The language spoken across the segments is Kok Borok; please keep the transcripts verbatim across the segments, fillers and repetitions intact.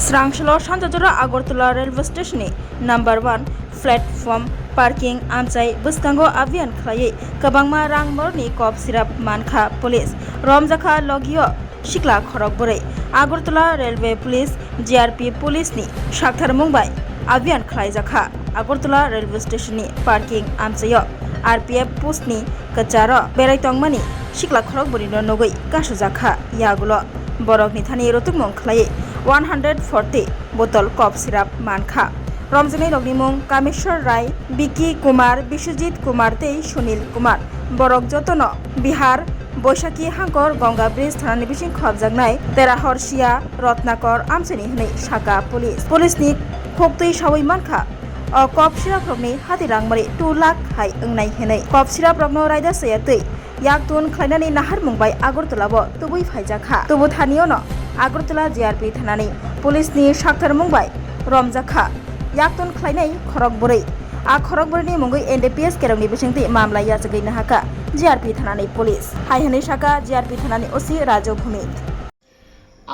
Srangsolo Sanjajora Agartala Railway Station ni number one platform parking amchai bwskango abhiyan khlaiwi kwbangma rang morni kop sirap mankha police. Romjakha logio sikla khorok bwrwi. Agartala Railway Police, G R P Police ni saktharmung bai abhiyan khlaijakha. Agartala Railway Station ni parking amchaio R P F post ni kwcharo berai tongmani sikla khorok bwrwino nugwi kasujakha. Yagulo borokni thani rotukmung khlaiwi one hundred forty botol kop sirap mankha. Romjaknairokni mung Kameshwar Rai, Vicky Kumar, Biswajit Kumar tei Sunil Kumar. Borok jotono Bihar Boisakhi Hangkor Ganga Bridge thanani bising khobjaknai Terahorsia Rotnakor amchaini hwnwi saka police. Police ni khoktwi sawi mankha, o kop siraprokni hati rangmari two lakh hai wngnai hwnwi. Kop siraprokno raida chaya twi yaktun khlainani naharmung bai Agartala bo tubui phaijakha. Tubu thanio no Agartala G R P thanani police ni saktharmung bai romjakha yaktun khlainai khorok bwrwi. A khorok bwrwini mungwi N D P S kerongni bisingtwi mamla yachagwi nahakha G R P thanani police. Hai hwnwi saka G R P thanani O C Raju Bhumit.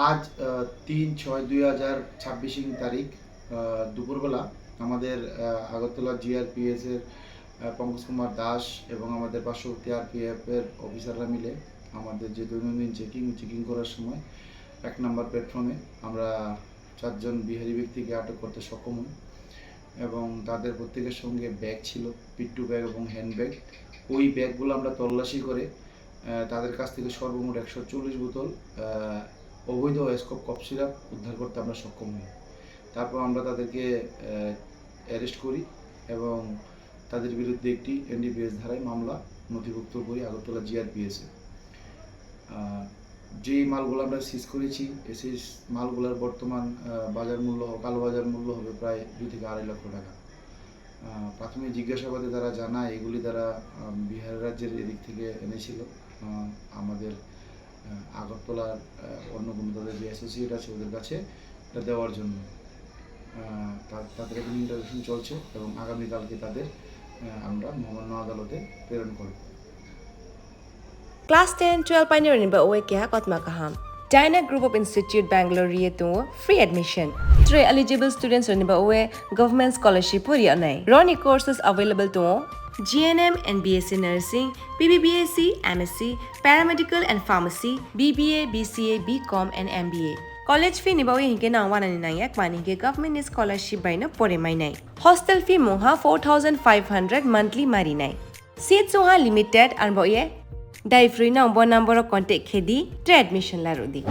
আজ আহ, তিন ছয় দুই হাজার ছাব্বিশ তারিখ আহ, দুপুরবেলা আমাদের আহ, আগরতলা জিআরপিএস এর আহ, পঙ্কজ কুমার দাস এবং আমাদের পার্শ্ববর্তী আরপিএফ এর অফিসাররা মিলে আমাদের যে দৈনন্দিন চেকিং চেকিং করার সময় এক নম্বর প্ল্যাটফর্মে আমরা চারজন বিহারি ব্যক্তিকে আটক করতে সক্ষম হই এবং তাদের প্রত্যেকের সঙ্গে ব্যাগ ছিল, পিট্টু ব্যাগ এবং হ্যান্ডব্যাগ। ওই ব্যাগগুলো আমরা তল্লাশি করে আহ, তাদের কাছ থেকে সর্বমোট একশো চল্লিশ বোতল আহ, অবৈধ স্কোপ কফ সিরাপ উদ্ধার করতে আমরা সক্ষম হই। তারপর আমরা তাদেরকে অ্যারেস্ট করি এবং তাদের বিরুদ্ধে একটি এনডিপিএস ধারায় মামলা নথিভুক্ত করি আগরতলা জিআরপিএসে। আহ, যেই মালগুলো আমরা সিজ করেছি, সেই মালগুলোর বর্তমান আহ, বাজার মূল্য, কালো বাজার মূল্য হবে প্রায় দুই থেকে আড়াই লক্ষ টাকা। আহ, প্রাথমিক জিজ্ঞাসাবাদে তারা জানায় এগুলি তারা আহ, বিহার রাজ্যের এদিক থেকে এনেছিল। আহ, আমাদের আহ, আগরতলার আহ, অন্য কোনো তাদের যে অ্যাসোসিয়েট আছে ওদের কাছে এটা দেওয়ার জন্য। আহ, তা- তাদের এখন ইন্টারোগেশন চলছে এবং আগামীকালকে তাদের আহ, আমরা মহামান্য আদালতে প্রেরণ করব। Class ten, twelve painirokni ba oe keha kotma kaham. Dyna Group of Institute Bangalore ri tongo free admission. Tre eligible students rokni ba oe government scholarship pori anai. Roni courses available tongo G N M and B S C Nursing, B B B S C, M S C, Paramedical and Pharmacy, B B A, B C A, B Com and M B A. College fee ni ba oe hinke nang wanani nangya kmani hinke government ni scholarship bai no pore mainai. Hostel fee mungha four thousand five hundred monthly marinai. Seat chungha limited, arbo ye dai free nang bo number o contact khedi, tre admission larudi.